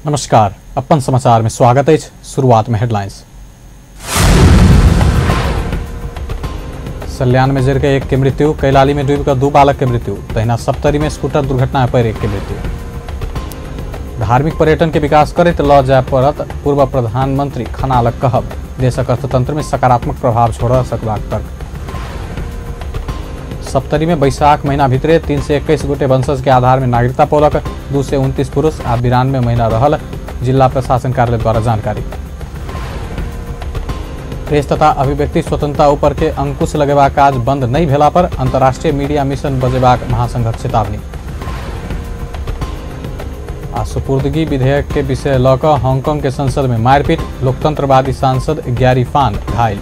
नमस्कार, अपन समाचार में स्वागत है। शुरुआत में हेडलाइंस। सल्यान में जर के एक के मृत्यु, कैलाली में डूब कर 2 बालक के मृत्यु, तहिना सप्तरी में स्कूटर दुर्घटना पर एक के मृत्यु। धार्मिक पर्यटन के विकास करैत ल जाय पड़त पूर्व प्रधानमंत्री खनालक कहब, देशक अर्थतंत्र में सकारात्मक प्रभाव छोड़ सकबाक तर्क। सप्तरी में बैसाख महीना भीतरे 321 गोटे वंशज के आधार में नागरिकता पौलक, 229 पुरुष आ 92 महिला रहल जिला प्रशासन कार्यालय द्वारा जानकारी। प्रेस तथा अभिव्यक्ति स्वतंत्रता ऊपर के अंकुश लगेबाक काज बंद नहीं भेला पर अंतर्राष्ट्रीय मीडिया मिशन बजेबाक महासंघक चेतावनी। आ सुपुर्दगी विधेयक के विषय लऽ कऽ हांगकांग के संसद में मारपीट, लोकतंत्रवादी सांसद गैरी फान घायल।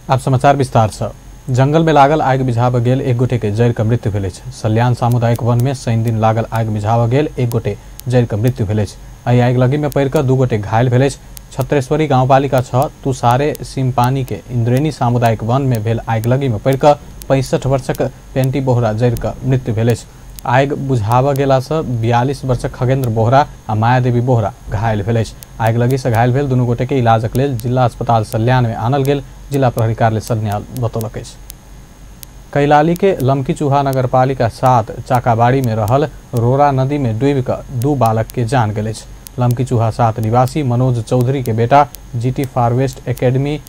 अब समाचार विस्तार से। जंगल में लागल आगि बुझाबऽ गेल एक गोटे के जरि के मृत्यु भेल अछि। सल्यान सामुदायिक वन में शनि दिन लागल आगि बुझाबऽ गेल एक गोटे जरि के मृत्यु भेल अछि। एहि आगिलगी में पड़ि कऽ 2 गोटे घायल भेल अछि। छत्रेश्वरी गाँवपालिका 6 तुषारे सिमपानी के इंद्रेणी सामुदायिक वन में भेल आगिलगी में पड़ि कऽ 65 वर्षक पेंटी बोहरा जरि कऽ मृत्यु भेल अछि। आगि बुझाबऽ गेलासँ 42 वर्षक खगेंद्र बोहरा आ मायादेवी बोहरा घायल भेल अछि। आगिलगी से घायल भेल दुनू गोटे के इलाजक लेल जिला अस्पताल सल्यान में आनल गेल जिला प्रहरी कार्यालय सल्यान बतौलक अछि। कैलाली के लमकी चूहा नगरपालिका 7 चाकाबाड़ी में रहल रोरा नदी में डूबि कऽ 2 बालक के जान गेल अछि। लमकी चूहा 7 निवासी मनोज चौधरी के बेटा जीटी फारवेस्ट एकेडमी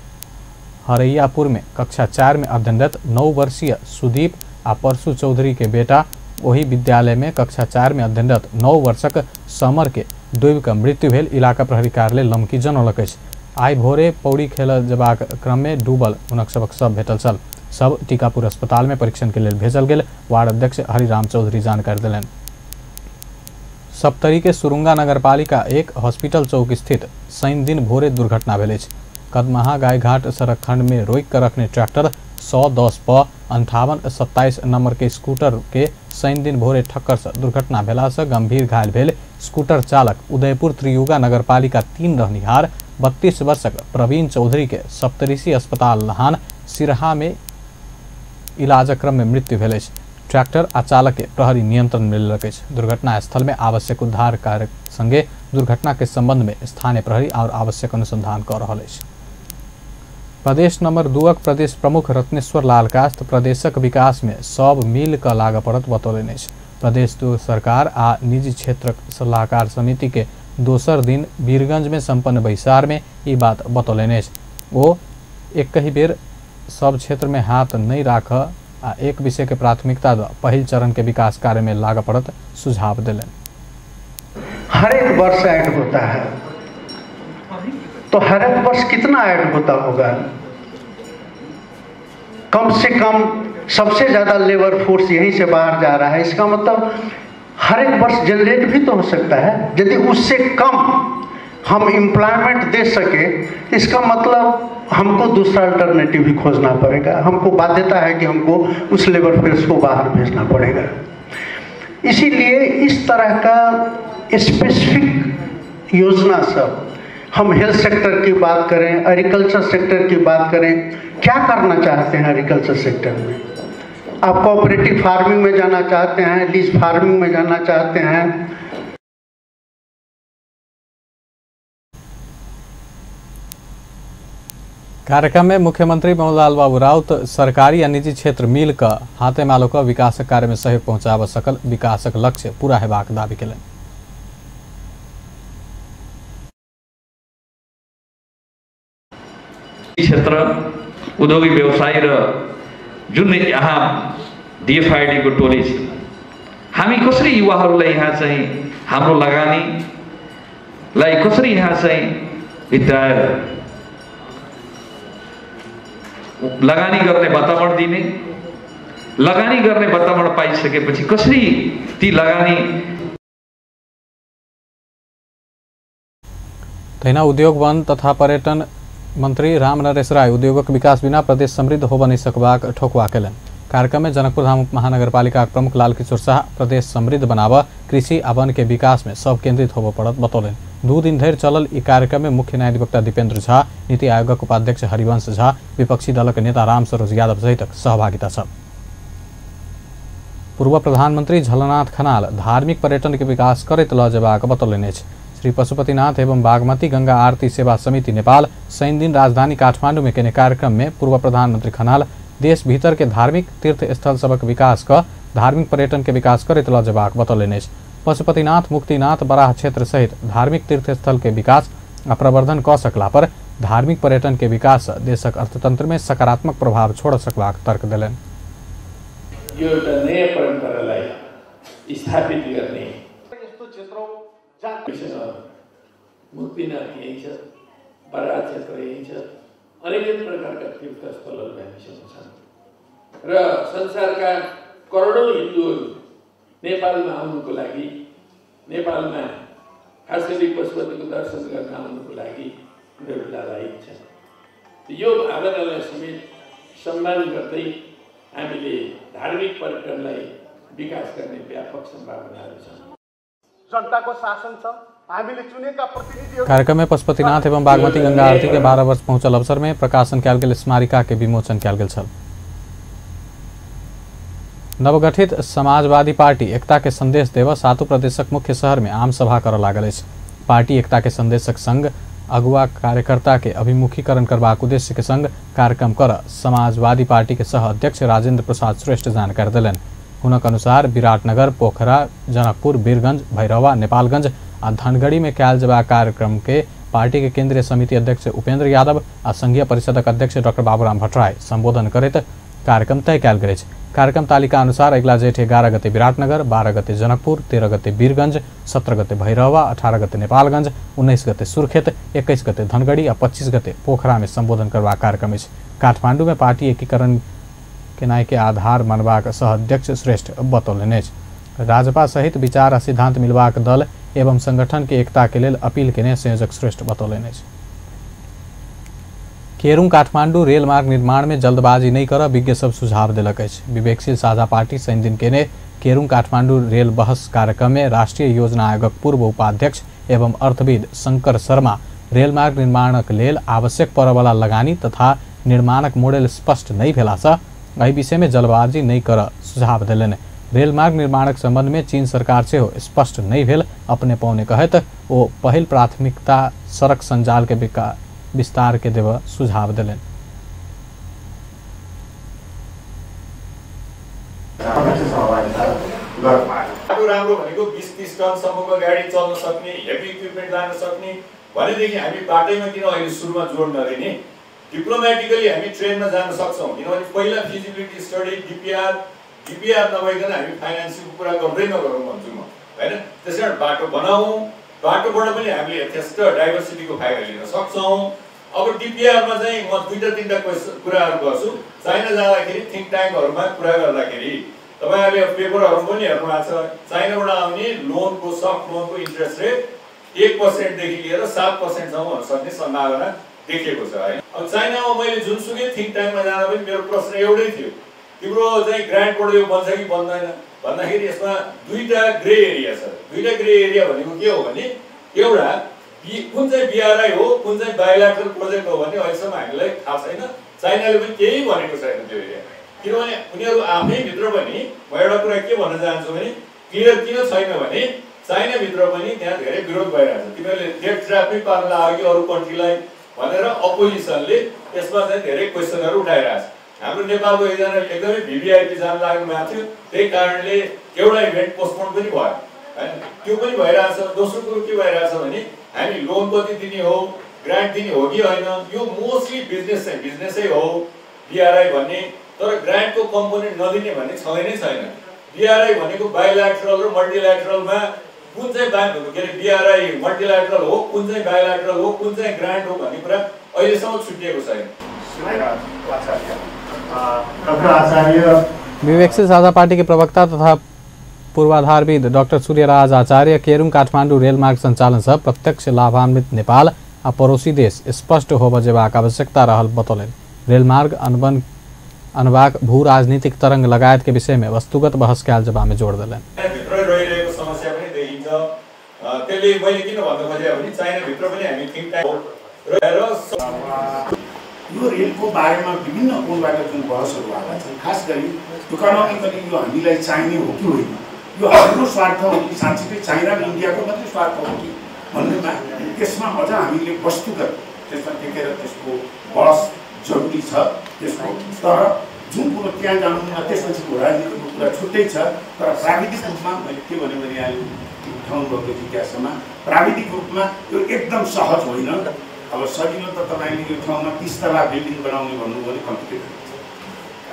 हरैयापुर में कक्षा 4 में अध्ययनरत 9 वर्षीय सुदीप आ परसू चौधरी के बेटा वही विद्यालय में कक्षा 4 में अध्ययनरत 9 वर्षक समर के डूबि कऽ मृत्यु भेल इलाका प्रहरी कार्यालय लमकी जनौलक अछि। आइ भोरे पौड़ी खेल जबाक क्रम में डूबल हुनक सबक शव भेटल छल। सब टीकापुर अस्पताल में परीक्षण के लेल भेजल गेल वार्ड अध्यक्ष हरिराम चौधरी जानकारी देलनि। सप्तरी के सुरुंगा नगरपालिका 1 हॉस्पिटल चौक स्थित शनि दिन भोरे दुर्घटना भेल अछि। कदमहा गायघाट सड़क खंड में रोकि कऽ रखने ट्रैक्टर 110 प 5827 नंबर के स्कूटर के शनि दिन भोरे ठक्कर से दुर्घटना भेला से गंभीर घायल भेल स्कूटर चालक उदयपुर त्रियुगा नगरपालिका 3 रहनिहार 32 वर्षक प्रवीण चौधरी के सप्तऋषि अस्पताल लहान सिरहा में इलाजक क्रम में मृत्यु भेल अछि। ट्रैक्टर आ चालक के प्रहरी नियंत्रण में लेलक अछि। दुर्घटना स्थल में आवश्यक उद्धार कार्य संगे दुर्घटना के संबंध में स्थानीय प्रहरी और आवश्यक अनुसंधान कर रहल अछि। प्रदेश नंबर 2 प्रदेश प्रमुख रत्नेश्वर लाल कास्त प्रदेशक विकास में सब मिल कऽ लागऽ पड़त बतौलनि अछि। प्रदेश 2 सरकार आ निजी क्षेत्रक सलाहकार समिति के दोसर दिन वीरगंज में संपन्न बैसार में ई बात बतौलनि अछि। ओ एक बेर सब क्षेत्र में हाथ नहीं राख आ एक विषय के प्राथमिकता दऽ पहिल चरण के विकास कार्य में लागऽ पड़त सुझाव देलनि। हर एक वर्ष ऐड होता है तो हर एक वर्ष कितना ऐड होता होगा? कम से कम सबसे ज़्यादा लेबर फोर्स यहीं से बाहर जा रहा है। इसका मतलब हर एक वर्ष जनरेट भी तो हो सकता है। यदि उससे कम हम एम्प्लॉयमेंट दे सके इसका मतलब हमको दूसरा अल्टरनेटिव भी खोजना पड़ेगा। हमको बाध्यता है कि हमको उस लेबर फोर्स को बाहर भेजना पड़ेगा। इसीलिए इस तरह का स्पेसिफिक योजना सब, हम हेल्थ सेक्टर की बात करें, एग्रीकल्चर सेक्टर की बात करें, क्या करना चाहते हैं एग्रीकल्चर सेक्टर में? आप कोऑपरेटिव फार्मिंग में जाना चाहते हैं, लीज फार्मिंग में जाना चाहते हैं। कार्यक्रम में मुख्यमंत्री मोहनलाल बाबू राउत सरकारी आ निजी क्षेत्र मिल कऽ हाथे मालो कऽ विकासक कार्य में सहयोग पहुंचाबऽ सकल विकासक लक्ष्य पूरा हेबाक दावी केलनि। क्षेत्र उद्योगिक व्यवसायी र जुन यहाँ डिएफआइडी को टोली छ, हामी कसरी युवाहरूलाई यहाँ चाहिँ हाम्रो लगानीलाई कसरी यहाँ चाहिँ भित्राएर लगानी गर्ने वातावरण दिने, लगानी गर्ने वातावरण पाइसकेपछि कसरी ती लगानी। तहिना उद्योग वन तथा पर्यटन मंत्री राम नरेश राय उद्योगक विकास बिना प्रदेश समृद्ध होबऽ नहि सकबाक ठोकुआ केलनि। कार्यक्रम में जनकपुर धाम महानगरपालिका प्रमुख लालकिशोर शाह प्रदेश समृद्ध बनाबऽ कृषि आ वन के विकास में सब केंद्रित होबऽ पड़त बतौलनि। 2 दिन धरि चलल ई कार्यक्रम में मुख्य न्यायाधिवक्ता दीपेंद्र झा, नीति आयोगक उपाध्यक्ष हरिवंश झा, विपक्षी दलक नेता राम सरोज यादव सहितक सहभागिता छल। पूर्व प्रधानमंत्री झलनाथ खनाल धार्मिक पर्यटन के विकास करैत ल जेबाक बतौलनि अछि। श्री पशुपतिनाथ एवं बागमती गंगा आरती सेवा समिति नेपाल शनि दिन राजधानी काठमांडू में केने कार्यक्रम में पूर्व प्रधानमंत्री खनाल देश भीतर के धार्मिक तीर्थ स्थल सबक विकास क धार्मिक पर्यटन के विकास करैत ल जेबाक बतौलनि अछि। पशुपतिनाथ, मुक्तिनाथ, बराह क्षेत्र सहित धार्मिक तीर्थ स्थल के विकास आ प्रवर्धन क सकला पर धार्मिक पर्यटन के विकास देशक अर्थतंत्र में सकारात्मक प्रभाव छोड़ सकबाक तर्क देलनि। यो एउटा नयाँ परम्परालाई स्थापित गर्ने मुक्तिनाथ यही छ, बराह क्षेत्र यही छ, अनेक प्रकारका तीर्थस्थलहरू हामीसँग छन् र संसारका करोडौँ हिन्दूहरू नेपालमा आउनुको लागि, नेपालमा खास गरी पशुपतिको दर्शन गर्न आउनुको लागि उनीहरू लालायित छन्। यो भावनालाई समेत सम्मान गर्दै हामीले धार्मिक पर्यटनलाई विकास गर्ने व्यापक सम्भावनाहरू छन्। जनताको शासन छ, हामीले चुनेका प्रतिनिधिहरू। कार्यक्रम में पशुपतिनाथ एवं बागमती गंगा आरती के 12 वर्ष पहुंचल अवसर में प्रकाशन कयल गेल स्मारिका के विमोचन कयल गेल छल। नवगठित समाजवादी पार्टी एकता के संदेश देव सातों प्रदेशक मुख्य शहर में आम सभा कर लागल अछि। पार्टी एकता के संदेशक संग अगुआ कार्यकर्ता के अभिमुखीकरण करबाक उद्देश्य के संग कार्यक्रम कर समाजवादी पार्टी के सह अध्यक्ष राजेंद्र प्रसाद श्रेष्ठ जानकारी देलनि। हुनक अनुसार विराटनगर, पोखरा, जनकपुर, वीरगंज, भैरवा, नेपालगंज आ धनगढ़ी में कयल जेबाक कार्यक्रम के पार्टी के केंद्रीय समिति अध्यक्ष उपेंद्र यादव आ संघीय परिषदक अध्यक्ष डॉक्टर बाबूराम भट्टराई संबोधन करैत कार्यक्रम तय कयल गेल अछि। कार्यक्रम तालिका अनुसार अगिला जेठ 11 गते विराटनगर, 12 गते जनकपुर, 13 गते वीरगंज, 17 गते भैरवा, 18 गते नेपालगंज, 19 गते सुर्खेत, 21 गते धनगढ़ी आ 25 गते पोखरा में संबोधन करबाक कार्यक्रम अछि। काठमांडू में पार्टी एकीकरण केनाइ के आधार मानबाक सह अध्यक्ष श्रेष्ठ बतौलनि अछि। राजपा सहित विचार आ सिद्धांत मिलबाक दल एवं संगठन के एकता के लेल अपील केने संयोजक श्रेष्ठ बतौलनि अछि। केरुङ काठमांडू रेल मार्ग निर्माण में जल्दबाजी नहीं कर विज्ञ सब सुझाव देलक अछि। विवेकशील साझा पार्टी शनि दिन केने केरुङ काठमांडू रेल बहस कार्यक्रम में राष्ट्रीय योजना आयोगक पूर्व उपाध्यक्ष एवं अर्थविद शंकर शर्मा रेल मार्ग निर्माणक लेल आवश्यक पड़यवला लगानी तथा निर्माणक मॉडल स्पष्ट नहीं भेलासँ एहि विषय में जल्दबाजी नहीं कर सुझाव देलनि। रेल मार्ग निर्माणक संबंध में चीन सरकार सेहो स्पष्ट नहीं भेल अपने पौने कहैत ओ पहिल प्राथमिकता सड़क संजाल के विस्तार के देव सुझाव देलनि। राम्रो भनेको 20-30 टनसम्मको गाडी चल्न सक्ने, हेभी इक्विपमेन्ट लान सक्ने भनेदेखि हामी बाटैमा किन अहिले सुरुमा जोड नदिने? डिप्लोमेटिकली हामी ट्रेनमा जान सक्छौँ, किनभने पहिला फिजिबिलिटी स्टडी डिपिआर नभइकन हामी फाइनेन्सिङको कुरा गर्दै नगरौँ भन्छु म, हैन? त्यसकारण बाटो बनाऊ, बाटोबाट पनि हामीले यथेष्ट डाइभर्सिटीको फाइदा लिन सक्छौँ। अब डिपिआरमा चाहिँ म दुईटा तिनवटा कुराहरू गर्छु। चाइना जाँदाखेरि थिङ्क ट्याङ्कहरूमा कुरा गर्दाखेरि तपाईँहरूले पेपरहरू पनि हेर्नु भएको छ, चाइनाबाट आउने लोनको सफ्ट लोनको इन्ट्रेस्ट रेट 1% देखि लिएर 7% हुन सक्ने सम्भावना देखिएको छ, हैन? अब चाइनामा मैले जुनसुकै थिङ्क ट्याङ्कमा जाँदा पनि मेरो प्रश्न एउटै थियो, तिम्रो चाहिँ ग्रान्टबाट यो बन्छ कि बन्दैन भन्दाखेरि यसमा दुईटा ग्रे एरिया छ। दुईटा ग्रे एरिया भनेको के हो भने एउटा कुन चाहिँ बिआरआई हो, कुन चाहिँ बाइल्याटरल प्रोजेक्ट हो भन्ने अहिलेसम्म हामीलाई थाहा छैन। चाइनाले पनि केही भनेको छैन त्यो एरिया, किनभने उनीहरू आफैभित्र पनि म एउटा कुरा के भन्न चाहन्छु भने क्लियर किन छैन भने चाइनाभित्र पनि त्यहाँ धेरै विरोध भइरहेको छ। तिमीहरूले डेट ट्र्यापै पार्न लाग्यो कि अरू कन्ट्रीलाई भनेर अपोजिसनले यसमा चाहिँ धेरै क्वेसनहरू उठाइरहेको छ। हाम्रो नेपालको एकजना एकदमै भिभिआइपी जान लाग्नु भएको थियो, त्यही कारणले एउटा इभेन्ट पोस्टपोन पनि भयो, हैन? त्यो पनि भइरहेछ। दोस्रो कुरो के भइरहेछ भने हामी लोन कति दिने हो, ग्रान्ट दिने हो कि होइन, यो मोस्टली बिजनेस चाहिँ बिजनेसै हो बिआरआई भन्ने, तर ग्रान्टको कम्पोनेन्ट नदिने भन्ने छँदै नै छैन। बिआरआई भनेको बाइल्याटरल र मल्टिल्याटरलमा कुन चाहिँ के अरे बिआरआई मल्टिल्याटरल हो, कुन चाहिँ बाइल्याटरल हो, कुन चाहिँ ग्रान्ट हो भन्ने कुरा अहिलेसम्म छुट्टिएको छैन। विवेकशील साझा पार्टी के प्रवक्ता तथा पूर्वाधारविद डॉक्टर सूर्यराज आचार्य केरुङ काठमांडू रेल मार्ग संचालन से प्रत्यक्ष लाभान्वित नेपाल आ पड़ोसी देश स्पष्ट होबय जेबाक आवश्यकता रहल बतौलनि। रेल मार्ग अनबन अनबाक भू राजनीतिक तरंग लगायत के विषय में वस्तुगत बहस कयल जेबा में जोड़ देलनि। भित्र रहिरहेको समस्या पनि देखिन्छ। त्यसले मैले किन भन्न खोजेँ भने चाइना भित्र पनि हामी थिङ्क ट्याङ्क र यो रेलको बारेमा विभिन्न कोणबाट जुन बहसहरू आएका छन्, खास गरी इकोनोमिकली यो हामीलाई चाहिने हो कि होइन, यो हाम्रो स्वार्थ हो कि साँच्चीकै चाइना र इन्डियाको मात्रै स्वार्थ हो कि भन्नेमा त्यसमा अझ हामीले वस्तुगत त्यसमा टेकेर त्यसको बहस जरुरी छ त्यसको। तर जुन कुरो त्यहाँ जानु त्यसपछिको राजनीतिको कुरा छुट्टै छ। तर प्राविधिक रूपमा मैले के भने भने यहाँले उठाउनु भएको जिज्ञासामा प्राविधिक रूपमा यो एकदम सहज होइन। अब सजिलो त तपाईँले यो ठाउँमा 30 तला बिल्डिङ बनाउने भन्नुभयो भने कम्प्लिकेटेड हुन्छ।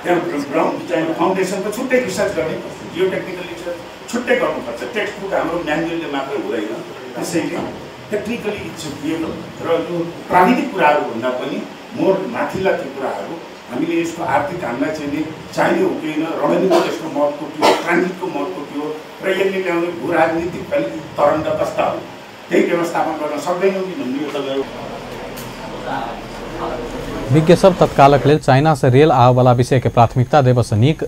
त्यहाँ ग्राउन्ड चाहिने फाउन्डेसनको छुट्टै रिसर्च गर्नै पर्छ, जियो टेक्निकल रिसर्च छुट्टै गर्नुपर्छ। टेक्स्ट बुक हाम्रो म्यानुअलले मात्रै हुँदैन। त्यसैले टेक्निकली it's viable र यो प्राविधिक कुराहरूभन्दा पनि मोर माथिल्ला त्यो कुराहरू हामीले यसको आर्थिक हामीलाई चाहिँ चाहिने हो कि होइन, रणनीतिक यसको महत्त्व के हो, ट्रान्जिटको महत्त्व के हो र यसले ल्याउने भू राजनीतिक अलिकति तरङ्ग कस्ता हो, त्यही व्यवस्थापन गर्न सक्दैनौँ कि भन्ने यो त मेरो। विज्ञ सब तत्कालक लेल चाइना से रेल आबयवला विषय के प्राथमिकता देबसँ नीक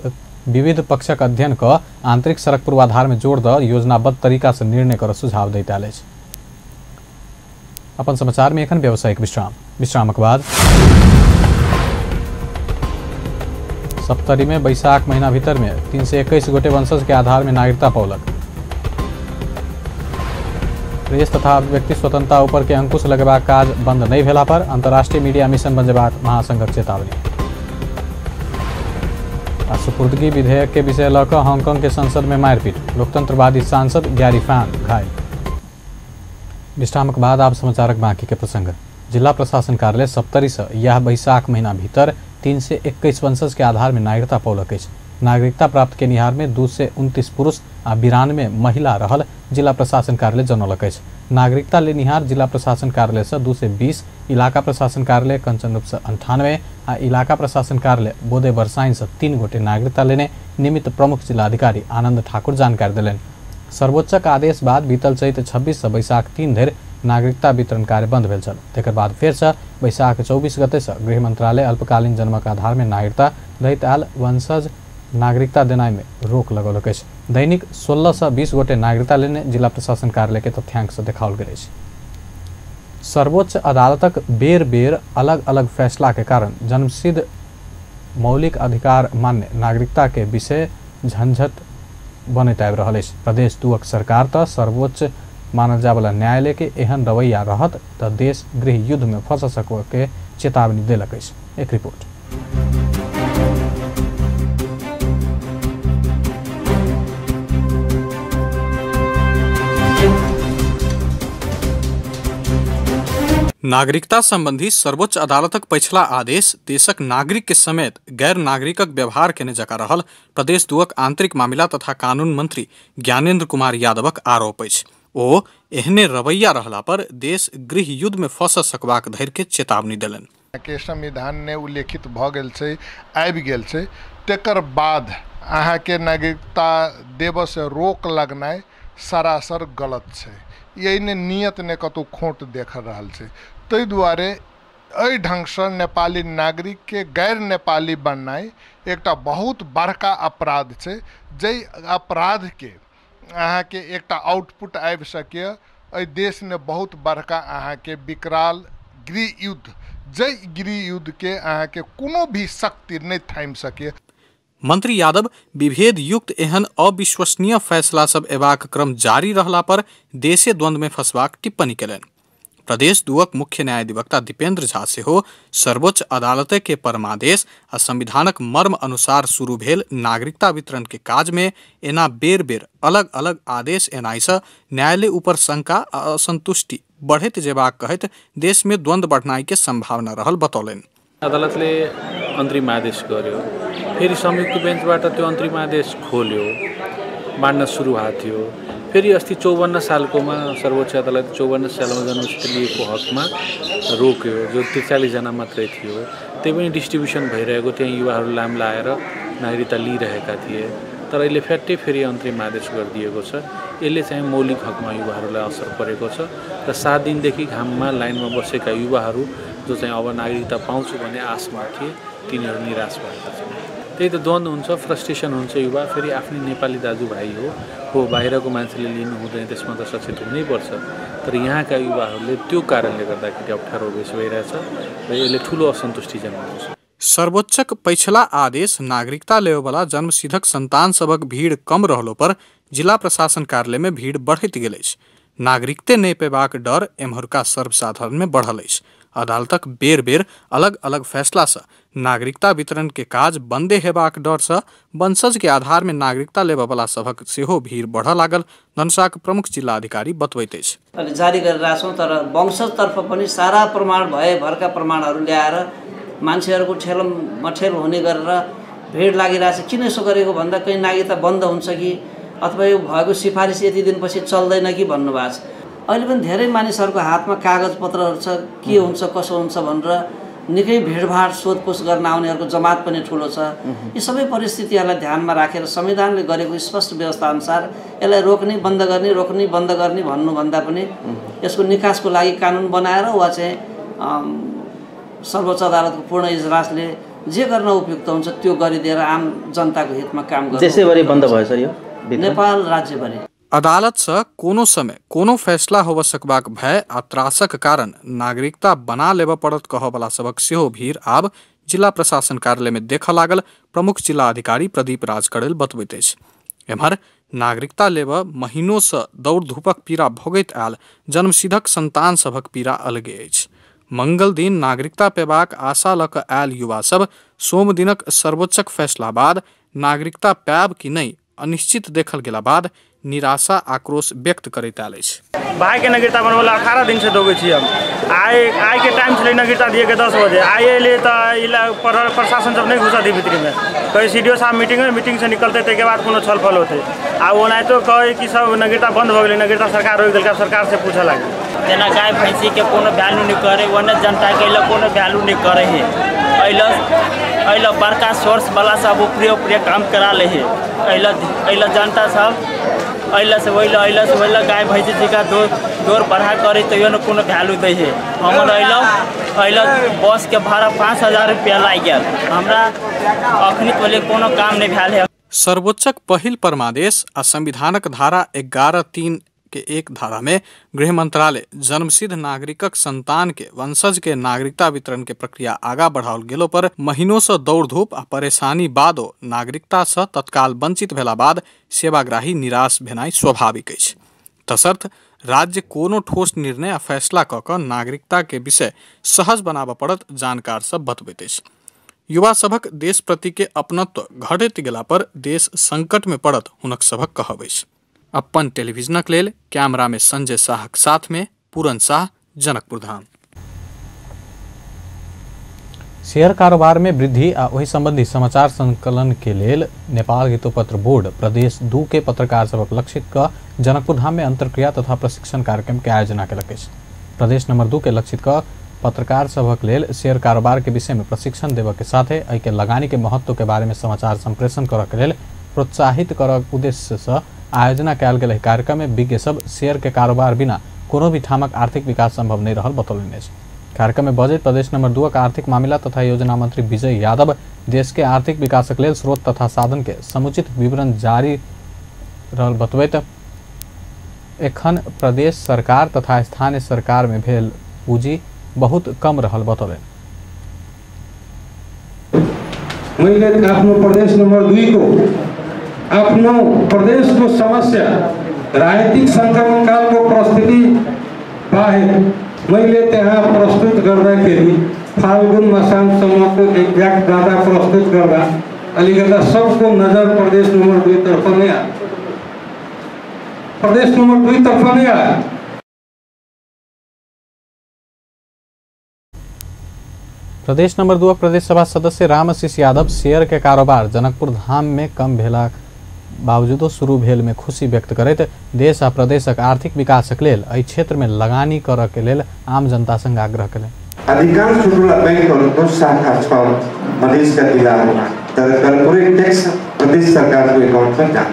विविध पक्षक अध्ययन क आंतरिक सड़क पूर्वाधार में जोड़ द योजनाबद्ध तरीका से निर्णय कर सुझाव दैत आयल अछि। अपन समाचार में एखन व्यावसायिक विश्राम। विश्रामक बाद सप्तरी में बैसाख महीना भीतर में 321 गोटे वंशज के आधार में नागरिकता पौलक। प्रेस तथा अभिव्यक्ति स्वतंत्रता ऊपर के अंकुश लगेबाक काज बंद नहीं भेला पर अंतर्राष्ट्रीय मीडिया मिशन बनेबाक महासंघक चेतावनी। आ सुपुर्दगी विधेयक के विषय लऽ कऽ हांगकांग के संसद में मारपीट, लोकतंत्रवादी सांसद गैरी फैन घायल। विश्रामक बाद आप समाचारक बाकी के प्रसंग। जिला प्रशासन कार्यालय सप्तरी से यह बैसाख महीना भीतर 321 वंशज के आधार में नागरिकता पौलक अछि। नागरिकता प्राप्त केनिहार में 229 पुरुष आ 92 महिला रहल जिला प्रशासन कार्यालय जनौलक अछि। नागरिकता लेनिहार जिला प्रशासन कार्यालय से 220, इलाका प्रशासन कार्यालय कंचनरूप से 98 आ इलाका प्रशासन कार्यालय बोदे बरसाइन से 3 गोटे नागरिकता लेने निमित्त प्रमुख जिलाधिकारी आनंद ठाकुर जानकारी देलनि। सर्वोच्चक आदेश बाद बीतल चैत 26 से बैसाख 3 धरि नागरिकता वितरण कार्य बंद भेल छल। तकर बाद फेरसँ बैसाख 24 गते से गृह मंत्रालय अल्पकालीन जन्मक आधार में नागरिकता दैत आयल वंशज नागरिकता देनाइ में रोक लगौलक अछि। दैनिक 16 से 20 गोटे नागरिकता लेने जिला प्रशासन कार्यालय के तथ्यांक से देखाओल गेल अछि। सर्वोच्च अदालतक बेर बेर अलग अलग फैसला के कारण जन्मसिद्ध मौलिक अधिकार मान्य नागरिकता के विषय झंझट बनैत आबि रहल अछि। प्रदेश 2 सरकार तऽ सर्वोच्च मानल जायवला न्यायालय के एहन रवैया रहत तऽ देश गृह युद्ध में फंस सकय के चेतावनी देलक अछि। एक रिपोर्ट। नागरिकता संबंधी सर्वोच्च अदालतक पछिला आदेश देशक नागरिक के समेत गैर नागरिकक व्यवहार केने जकाँ रहल प्रदेश 2 आंतरिक मामिला तथा कानून मंत्री ज्ञानेन्द्र कुमार यादवक आरोप अछि। ओ एहने रवैया रहला पर देश गृह युद्ध में फंस सकबाक धरि के चेतावनी देलनि। के संविधान ने उल्लेखित भ गेल छै, आबि गेल छै, तकर बाद अहाँके नागरिकता देबसँ रोक लगनाइ सरासर गलत छै। एहिने नियत ने कतहु खोट देख रहल छै। ताहि दुआरे एहि ढङ्गसँ नेपाली नागरिकके गैर नेपाली बननाइ एकटा बहुत बड़का अपराध छै, जाहि अपराधके अहाँके एकटा आउटपुट आबि सकैए। एहि देशमे बहुत बड़का अहाँके विकराल गृह युद्ध, जाहि गृह युद्धके अहाँके कोनो भी शक्ति नहि थामि सकैए। मंत्री यादव विभेद युक्त एहन अविश्वसनीय फैसला सब एबाक क्रम जारी रहला पर देशे द्वंद्व में फंसबाक टिप्पणी केलनि। प्रदेश 2 मुख्य न्यायाधिवक्ता दीपेंद्र झा सेहो सर्वोच्च अदालत के परमादेश आ संविधानक मर्म अनुसार शुरू भेल नागरिकता वितरण के काज में एना बेर बेर अलग अलग आदेश एनाइसँ न्यायालय ऊपर शंका आ असंतुष्टि बढ़ैत जेबाक कहैत देश में द्वंद्व बढ़नाइ के संभावना रहल बतौलनि। अदालतले अन्तरिम आदेश गर्यो, फेरि संयुक्त बेन्चबाट त्यो अन्तरिम आदेश खोल्यो, मान्न सुरु भएको थियो। फेरि अस्ति 54 सालकोमा सर्वोच्च अदालत 54 सालमा जन्मसित लिएको हकमा रोक्यो, जो 43 जना मात्रै थियो। त्यही पनि डिस्ट्रिब्युसन भइरहेको, त्यहाँ युवाहरू लाम लाएर नागरिकता लिइरहेका थिए। तर अहिले फ्याट्टै फेरि अन्तरिम आदेश गरिदिएको छ। यसले चाहिँ मौलिक हकमा युवाहरूलाई असर परेको छ र 7 दिनदेखि घाममा लाइनमा बसेका युवाहरू जो चाहिँ अब नागरिकता पाउँछु भन्ने आशमा थिए, तिनीहरू निराश भएका छन्। त्यही त द्वन्द्व हुन्छ, फ्रस्ट्रेसन हुन्छ युवा। फेरि आफ्नै नेपाली दाजुभाइ हो, बाहिरको मान्छेले लिनु हुँदैन, त्यसमा त सचेत हुनैपर्छ। तर यहाँका युवाहरूले त्यो कारणले गर्दाखेरि अप्ठ्यारो बेसी भइरहेछ र यसले ठुलो असन्तुष्टि जन्माउँछ। सर्वोच्चक पछिला आदेश नागरिकता लेबयवला जन्मसिद्धक संतान सभक भीड़ कम रहलो पर जिला प्रशासन कार्यालय में भीड़ बढ़ैत गेल अछि। नागरिकते नहि पेबाक डर एम्हरका सर्वसाधारण में बढ़ल अछि। अदालतक बेर बेर अलग अलग फैसला से नागरिकता वितरण के काज बंदे हेबाक डर से वंशज के आधार में नागरिकता लेबयवला सभक सेहो भीड़ बढ़ऽ लागल धनुषाक प्रमुख जिला अधिकारी बतबैत अछि। अहिले जारी गरिरहेका छौँ, तर वंशजतर्फ पनि सारा प्रमाण भए भरका प्रमाणहरू ल्याएर मान्छेहरूको ठेल मठेल हुने गरेर भिड लागिरहेछ। किन यसो गरेको भन्दा कहीँ नागरिकता बन्द हुन्छ कि अथवा यो भएको सिफारिस यति दिनपछि चल्दैन कि भन्नुभएको छ। अहिले पनि धेरै मानिसहरूको हातमा कागजपत्रहरू छ, के हुन्छ कसो हुन्छ भनेर निकै भिडभाड सोधपुछ गर्न आउनेहरूको जमात पनि ठुलो छ। यी सबै परिस्थितिहरूलाई ध्यानमा राखेर संविधानले गरेको स्पष्ट व्यवस्थाअनुसार यसलाई रोक्ने बन्द गर्ने, रोक्ने बन्द गर्ने भन्नुभन्दा पनि यसको निकासको लागि कानुन बनाएर वा चाहिँ सर्वोच्च अदालतको पूर्ण इजलासले जे गर्न उपयुक्त हुन्छ त्यो गरिदिएर आम जनताको हितमा काम गर्नु। देशैभरि बन्द भयो सर यो नेपाल राज्यभरि। अदालत से कोनो समय कोनो फैसला होबय सकबाक भय आ त्रासक कारण नागरिकता बना लेबय पड़त कहबला सभक सेहो भीड़ आब जिला प्रशासन कार्यालय में देखऽ लागल प्रमुख जिला अधिकारी प्रदीप राज कड़ेल बतबैत अछि। एम्हर नागरिकता लेबय महीनों से दौड़ धूपक पीड़ा भोगैत आयल जन्मसिद्धक संतान सभक पीड़ा अलगे अछि। मंगल दिन नागरिकता पेबाक आशा लऽ कऽ आयल युवा सब सोम दिनक सर्वोच्चक फैसला बाद नागरिकता पायब कि नहि अनिश्चित देखल गेला बाद निराशा आक्रोश व्यक्त करैत आयल अछि। भाई के नागरिकता बनबला 18 दिन से दौगै छी हम। आइ के टाइम छलै नागरिकता दिएके 10 बजे, आइ एलै तऽ प्रशासन सब नहि घुसऽ दी भितरीमे। कहै सी डी ओ साहब मीटिंग में, मीटिंग से निकलतै ताहिके बाद कोनो छलफल होतै। आ ओनाहितो कहै कि सब नागरिकता बन्द भऽ गेलै, नागरिकता सरकार रोकि देलकै, सरकार से पूछऽ लागल। जेना गाय भैंसीके कोनो वैल्यू नहि करै, ओने जनताके अइला कोनो वैल्यू नहि करै है। अइला बड़का सोर्सवला सब ऊपरे ऊपरे काम करा लै है। अइला जनता सब अइला से ओइला, अइला से ओइला गाय भैंसी जिका दौड़ बढ़ा करे तैयो ने कोनो वैल्यू दै है। हमर अइला अइला बसके भाड़ा 5000 रुपया लागि गेल, हमरा अखनी पहिले कोनो काम नहि भेल है। सर्वोच्चक पहिल परमादेश आ संविधानक धारा 11(3) के एक धारा में गृह मंत्रालय जन्मसिद्ध नागरिकक संतान के वंशज के नागरिकता वितरण के प्रक्रिया आगा बढ़ाओल गेलो पर महीनों से दौड़ धूप आ परेशानी बादो नागरिकता से तत्काल वंचित भेला बाद सेवाग्राही निराश भेनाइ स्वाभाविक अछि। तसर्थ राज्य कोनो ठोस निर्णय आ फैसला कऽ कऽ नागरिकता के विषय सहज बनाबऽ पड़त जानकार सब बतबैत अछि। युवा सभक देश प्रति के अपनत्व घटैत गेला पर देश संकट में पड़त हुनक सभक कहब अछि। अपन टेलीविजनक लेल कैमरा में संजय शाहक साथ में पूरन शाह, जनकपुर धाम। शेयर कारोबार में वृद्धि आ ओहि संबंधी समाचार संकलन के लेल नेपाल वृत्तपत्र बोर्ड प्रदेश 2 के पत्रकार सभक लक्षित क जनकपुर धाम में अंतरक्रिया तथा प्रशिक्षण कार्यक्रम के आयोजना केलक अछि। प्रदेश नंबर 2 के लक्षित क पत्रकार सभक लेल शेयर कारोबार के विषय में प्रशिक्षण देबय के साथे एहि के लगानी के महत्व के बारे में समाचार संप्रेषण करऽ के लेल प्रोत्साहित करऽ उद्देश्य से आयोजना कयल गेल कार्यक्रम में विज्ञ सब शेयर के कारोबार बिना कोनो भी ठामक आर्थिक विकास संभव नहीं रहल बतौलनि अछि। कार्यक्रम में बजैत प्रदेश नंबर 2 के आर्थिक मामिला तथा योजना मंत्री विजय यादव देश के आर्थिक विकासक लेल स्रोत तथा साधन के समुचित विवरण जारी रहल बतबैत एखन प्रदेश सरकार तथा स्थानीय सरकार में भेल पूंजी बहुत कम रहल बतौलनि। मैले आफ्नो प्रदेश नम्बर 2 को आफ्नो प्रदेशको समस्या राजनीतिक सङ्क्रमणकालको परिस्थिति बाहेक मैले त्यहाँ प्रस्तुत गर्दाखेरि फाल्गुन मसान्तसम्मको एक्ज्याक्ट डाटा प्रस्तुत गर्दा अलिकता सबको नजर प्रदेश नम्बर 2 तर्फ नै आयो, प्रदेश नम्बर 2 तर्फ नै आयो। प्रदेश नंबर 2 प्रदेश सभा सदस्य रामआशीष यादव शेयर के कारोबार जनकपुर धाम में कम भेला बावजूदो शुरू भेल में खुशी व्यक्त करैत देश आ प्रदेशक आर्थिक विकासक लेल एहि क्षेत्र में लगानी करऽ के लेल आम जनता संग आग्रह केलनि। अधिकांश ठुला बैंकहरूको शाखा छ मधेसका जिल्लाहरूमा, तर कर्पोरेट ट्याक्स प्रदेश सरकारको एकाउन्टमा जाँदैन।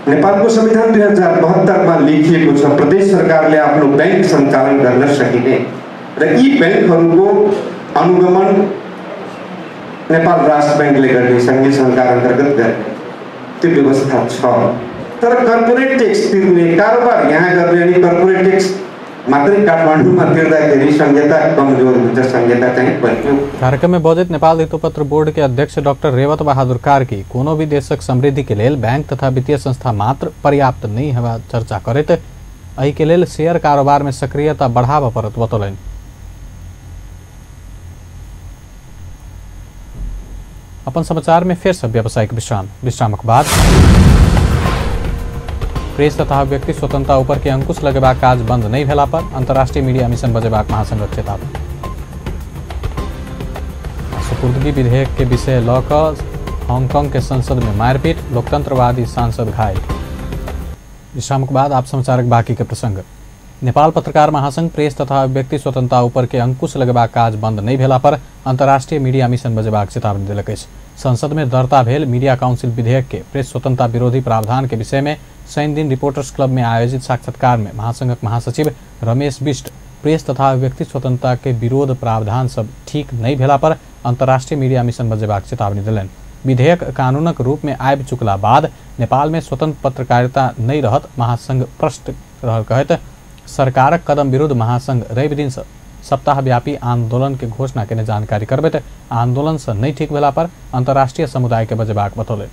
नेपालको संविधान 2072 मा लेखिएको छ प्रदेश सरकारले आफ्नो बैंक सञ्चालन गर्न सकिने र यी बैंकहरूको अनुगमन नेपाल राष्ट्र बैंकले गर्ने, सङ्घीय सरकार अन्तर्गत गर्ने त्यो व्यवस्था छ। तर कर्पोरेट ट्याक्स तिर्ने, कारोबार यहाँ गर्ने अनि कर्पोरेट ट्याक्स मात्रै काठमाडौँमा तिर्दाखेरि संहिता कमजोर हुन्छ, संहिता चाहिँ बलियो। कार्यक्रम में बजैत नेपाल ऋतुपत्र बोर्ड के अध्यक्ष डॉक्टर रेवत बहादुर कार्की कोनो भी देशक समृद्धि के लेल बैंक तथा वित्तीय संस्था मात्र पर्याप्त नहीं हेबा चर्चा करैत एहि के लेल शेयर कारोबार में सक्रियता बढ़ाबऽ पड़त बतौलनि। अपन समाचार में फिर सब व्यावसायिक विश्राम। विश्रामक बाद प्रेस तथा व्यक्ति स्वतंत्रता ऊपर के अंकुश लगेबाक काज बंद नहीं भेला पर अंतर्राष्ट्रीय मीडिया मिशन बजेबाक महासंघक चेतावनी। सुपुर्दगी विधेयक के विषय लऽ कऽ हांगकांग के संसद में मारपीट, लोकतंत्रवादी सांसद घायल। विश्रामक बाद आप समाचारक बाकी के प्रसंग। नेपाल पत्रकार महासंघ प्रेस तथा व्यक्ति स्वतंत्रता ऊपर के अंकुश लगेबाक काज बंद नहीं भेला पर अंतर्राष्ट्रीय मीडिया मिशन बजेबाक चेतावनी देलक अछि। संसद में दर्ता भेल मीडिया काउंसिल विधेयक के प्रेस स्वतंत्रता विरोधी प्रावधान के विषय में शनि दिन रिपोर्टर्स क्लब में आयोजित साक्षात्कार में महासंघक महासचिव रमेश बिष्ट प्रेस तथा व्यक्ति स्वतंत्रता के विरोध प्रावधान सब ठीक नहीं भेला पर अंतर्राष्ट्रीय मीडिया मिशन बजेबाक चेतावनी देलनि। विधेयक कानूनक रूप में आबि चुकला बाद नेपाल में स्वतंत्र पत्रकारिता नहीं रहत महासंघ प्रश्न रहल कहैत सरकारक कदम विरुद्ध महासंघ रवि दिन सप्ताहव्यापी आंदोलन के घोषणा केने जानकारी करबैत आंदोलन से नहीं ठीक भेला पर अंतर्राष्ट्रीय समुदाय के बजेबाक बतौलनि।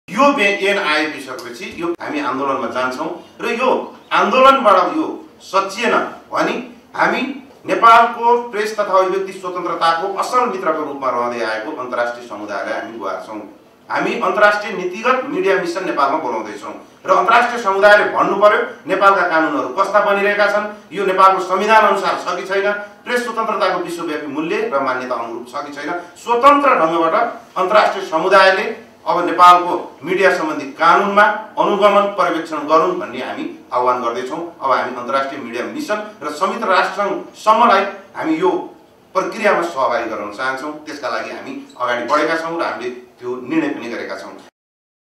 यो ऐन आइसकेपछि यो हामी आन्दोलनमा जान्छौँ र यो आन्दोलनबाट यो सचिएन भने हामी नेपालको प्रेस तथा अभिव्यक्ति स्वतन्त्रताको असल मित्रको रूपमा रहँदै आएको अन्तर्राष्ट्रिय समुदायलाई हामी गुहार्छौँ। हामी अन्तर्राष्ट्रिय नीतिगत मिडिया मिसन नेपालमा बोलाउँदैछौँ र अन्तर्राष्ट्रिय समुदायले भन्नु पर्यो नेपालका कानुनहरू कस्ता बनिरहेका छन्, यो नेपालको संविधान अनुसार छ कि छैन, प्रेस स्वतन्त्रताको विश्वव्यापी मूल्य र मान्यता अनुरूप छ कि छैन। स्वतन्त्र ढङ्गबाट अन्तर्राष्ट्रिय समुदायले अब नेपालको मिडिया सम्बन्धी कानुनमा अनुगमन पर्यवेक्षण गरून् भन्ने हामी आह्वान गर्दैछौँ। अब हामी अन्तर्राष्ट्रिय मिडिया मिसन र संयुक्त राष्ट्रसङ्घसम्मलाई हामी यो प्रक्रियामा सहभागी गराउन चाहन्छौँ। त्यसका लागि हामी अगाडि बढेका छौँ र हामीले त्यो निर्णय पनि गरेका छौँ।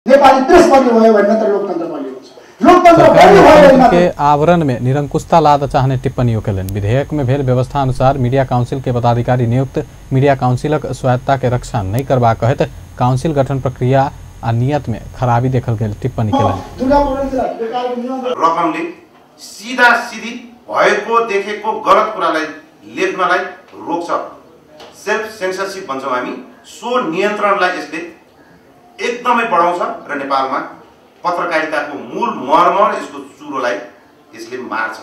नेपाली प्रेस बलियो भयो भने मात्र लोकतन्त्र बलियो हुन्छ। लोकतन्त्र बलियो भयो भने के आवरण में निरंकुशता लाद चाहने टिप्पणी केलनि। विधेयक में भेल व्यवस्था अनुसार मीडिया काउंसिल के पदाधिकारी नियुक्त मीडिया काउंसिलक स्वायत्तता के रक्षा नहीं करबाक कहैत काउंसिल गठन प्रक्रिया आ नियत में खराबी देखल गेल टिप्पणी केलनि। रकमले सिधा सिधी भएको देखेको गलत कुरालाई लेख्नलाई रोक्छ। सेल्फ सेन्सरसिप भन्छौँ हामी, सो नियन्त्रणलाई यसले एकदमै बढाउँछ र नेपालमा पत्रकारिताको मूल मर्म र यसको चुरोलाई यसले मार्छ।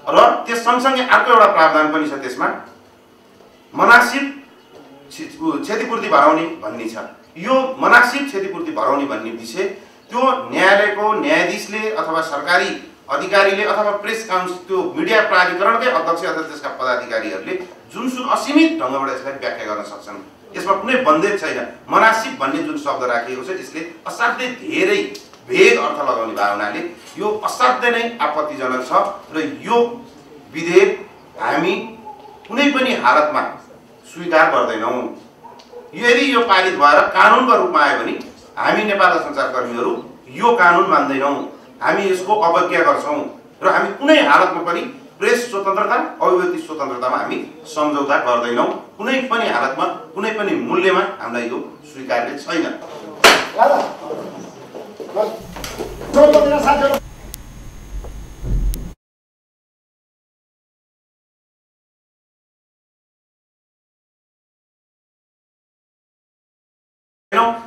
र त्यस सँगसँगै अर्को एउटा प्रावधान पनि छ, त्यसमा मनासिब क्षतिपूर्ति भराउने भन्ने छ। यो मनासिब क्षतिपूर्ति भराउने भन्ने विषय त्यो न्यायालयको न्यायाधीशले अथवा सरकारी अधिकारीले अथवा प्रेस काउन्सिल त्यो मिडिया प्राधिकरणकै अध्यक्ष अथवा त्यसका पदाधिकारीहरूले जुनसुन असीमित ढङ्गबाट यसलाई व्याख्या गर्न सक्छन्। यसमा कुनै बन्देज छैन। मनासिब भन्ने जुन शब्द राखिएको छ यसले असाध्यै धेरै भेग अर्थ लगाउने भए हुनाले यो असाध्यै नै आपत्तिजनक छ र यो विधेयक हामी कुनै पनि हालतमा स्वीकार गर्दैनौँ। यदि यो पारित भएर कानुनको रूपमा आयो भने हामी नेपालका सञ्चारकर्मीहरू यो कानुन मान्दैनौँ, हामी यसको अवज्ञा गर्छौँ र हामी कुनै हालतमा पनि प्रेस स्वतन्त्रता अभिव्यक्ति स्वतन्त्रतामा हामी सम्झौता गर्दैनौँ। कुनै पनि हालतमा कुनै पनि मूल्यमा हामीलाई यो स्वीकार्य छैन।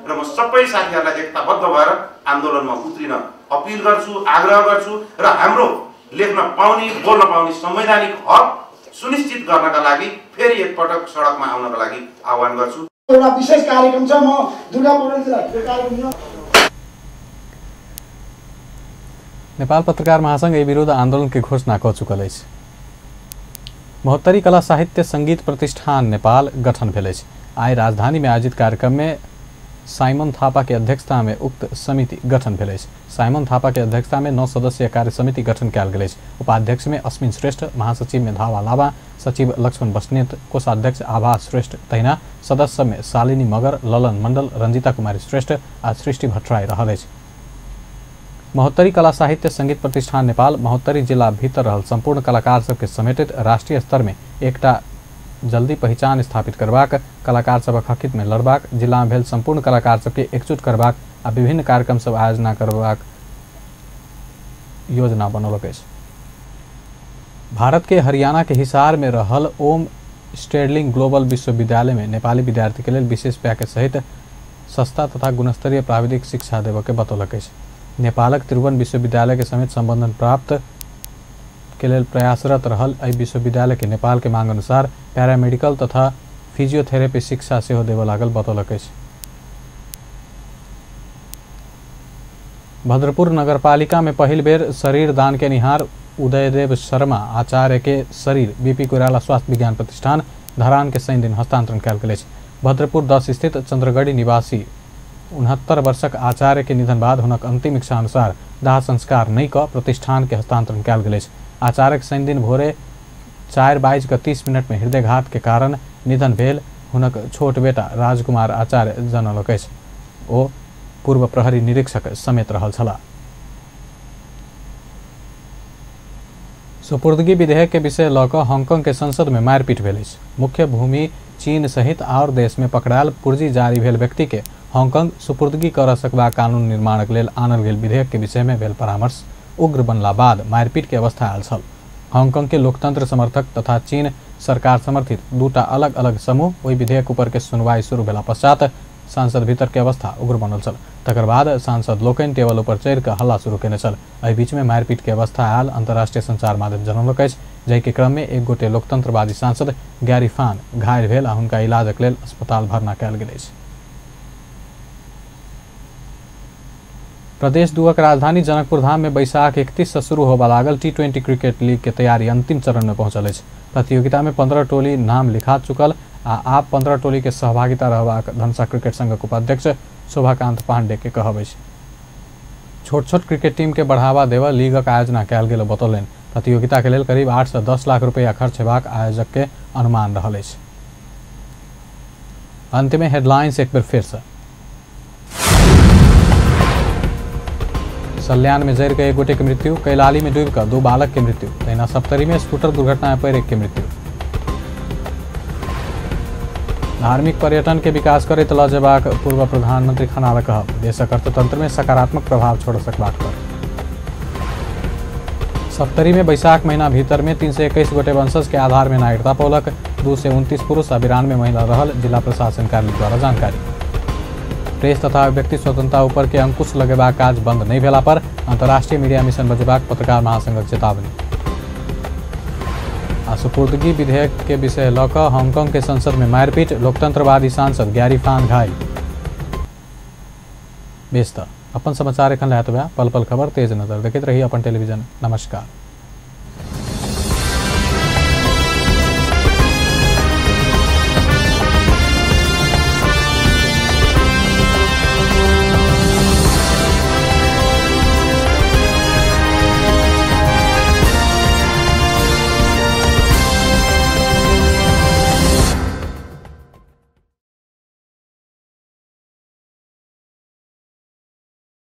र म सबै साथीहरूलाई एकताबद्ध भएर आन्दोलनमा उत्रिन अपिल गर्छु, आग्रह गर्छु र हाम्रो लेख्न पाउने बोल्न पाउने संवैधानिक हक सुनिश्चित गर्नका लागि फेरि एकपटक सडकमा आउनका लागि आह्वान गर्छु। एउटा विशेष कार्यक्रम छ, म दुर्गा पौडेलजीलाई नेपाल पत्रकार महासंघ एहि विरुद्ध आंदोलन के घोषणा क चुकल अछि। महोत्तरी कला साहित्य संगीत प्रतिष्ठान नेपाल गठन भेल अछि। आइ राजधानी में आयोजित कार्यक्रम में साइमन थापा के अध्यक्षता में उक्त समिति गठन भेल अछि। साइमन थापा के अध्यक्षता में 9 सदस्यीय कार्य समिति गठन कयल गेल अछि। उपाध्यक्ष में अश्विन श्रेष्ठ, महासचिव में धावा लावा, सचिव लक्ष्मण बस्नेत, कोषाध्यक्ष आभा श्रेष्ठ तहिना सदस्य में शालिनी मगर, ललन मंडल, रंजिता कुमारी श्रेष्ठ आ सृष्टि भट्टराई रहल अछि। महोत्तरी कला साहित्य संगीत प्रतिष्ठान नेपाल महोत्तरी जिला भीतर रहल संपूर्ण कलाकार सबके समेटित राष्ट्रीय स्तर में एकटा जल्दी पहिचान स्थापित करबाक, कलाकार सभक हक में लड़बाक, जिला में भेल संपूर्ण कलाकार सबके एकजुट करबाक आ विभिन्न कार्यक्रम सब आयोजना करबाक योजना बनौलक अछि। भारत के हरियाणा के हिसार में रहल ओम स्टेडलिंग ग्लोबल विश्वविद्यालय में नेपाली विद्यार्थी के लेल विशेष पैकेज सहित सस्ता तथा गुणस्तरीय प्राविधिक शिक्षा देबय के बतौलक अछि। नेपालक त्रिभुवन विश्वविद्यालय के समेत संबंधन प्राप्त के लेल प्रयासरत रहल एहि विश्वविद्यालय के नेपाल के मांग अनुसार पैरामेडिकल तथा फिजियोथेरेपी शिक्षा सेहो देबय लागल बतौलक अछि। भद्रपुर नगरपालिका में पहिल बेर शरीर दान के निहार उदयदेव शर्मा आचार्य के शरीर बीपी कोइराला स्वास्थ्य विज्ञान प्रतिष्ठान धरान के शनि दिन हस्तांतरण कयल गेल अछि। भद्रपुर 10 स्थित चंद्रगढ़ी निवासी 69 वर्षक आचार्य के निधन बाद हुनक अंतिम इच्छा अनुसार दाह संस्कार नहि कऽ प्रतिष्ठान के हस्तांतरण कयल गेल अछि। आचार्य शनि दिन भोरे 4:30 में हृदयघात के कारण निधन भेल हुनक छोट बेटा राजकुमार आचार्य जनौलक अछि। ओ पूर्व प्रहरी निरीक्षक समेत रहल छलाह। सुपुर्दगी विधेयक के विषय लऽ कऽ हांगकांग के संसद में मारपीट भेल अछि। मुख्य भूमि चीन सहित और देश में पकड़ायल पुर्जी जारी भेल व्यक्ति के हांगकांग सुपुर्दगी कर सकबाक कानून निर्माणक लेल आनल गेल विधेयक के विषय में भेल परामर्श उग्र बनला बाद मारपीट के अवस्था आयल छल। हांगकांग के लोकतंत्र समर्थक तथा चीन सरकार समर्थित दूटा अलग अलग समूह ओहि विधेयक ऊपर के सुनवाई शुरू भेला पश्चात सांसद भीतर के अवस्था उग्र बनल छल। तकर बाद सांसद लोकनि टेबल ऊपर चढ़ि कऽ हल्ला शुरू केने छल। एहि बीच में मारपीट के अवस्था आयल अंतर्राष्ट्रीय संचार माध्यम जनौलक अछि, जाहि के क्रम में एक गोटे लोकतंत्रवादी सांसद गैरी फान घायल भेल आ हुनका इलाजक लेल अस्पताल भर्ना कयल गेल अछि। प्रदेश 2 राजधानी जनकपुर धाम में बैसाख 31 से शुरू होबय लागल T20 cricket league के तैयारी अंतिम चरण में पहुंचल अछि। प्रतियोगिता में 15 टोली नाम लिखा चुकल आ आब 15 टोली के सहभागिता रहबाक धनसा क्रिकेट संघक उपाध्यक्ष शोभाकांत पांडे के कहब अछि। छोट छोट क्रिकेट टीम के बढ़ावा देबय लीगक आयोजना कयल गेल बतौलनि। प्रतियोगिता के लेल करीब 8 से 10 लाख रुपया खर्च हेबाक आयोजक के अनुमान रहल अछि। अंत में हेडलाइंस एक बेर फिर से। सल्यान में जरि के एक गोटे के मृत्यु, कैलाली में डूबि कऽ 2 बालक के मृत्यु, तहिना सप्तरी में स्कूटर दुर्घटना में पड़ि एक के मृत्यु। धार्मिक पर्यटन के विकास करैत लऽ जेबाक पूर्व प्रधानमंत्री खनाल कहब, देशक अर्थतंत्र में सकारात्मक प्रभाव छोड़ सकबाक पर। सप्तरी में बैसाख महीना भीतर में 321 गोटे वंशज के आधार में नागरिकता पौलक, 229 पुरुष आ 92 महिला रहल जिला प्रशासन कार्यालय द्वारा जानकारी। प्रेस तथा व्यक्ति स्वतंत्रता ऊपर के अंकुश लगेबाक काज बंद नहीं भेला पर अंतर्राष्ट्रीय मीडिया मिशन बजेबाक पत्रकार महासंघक चेतावनी। आ सुपुर्दगी विधेयक के विषय लऽ कऽ हांगकांग के संसद में मारपीट, लोकतंत्रवादी सांसद गैरी फान घायल। बेस त अपन समाचार एखन लए पल पल खबर तेज नजर देखैत रही अपन टेलीविजन। नमस्कार।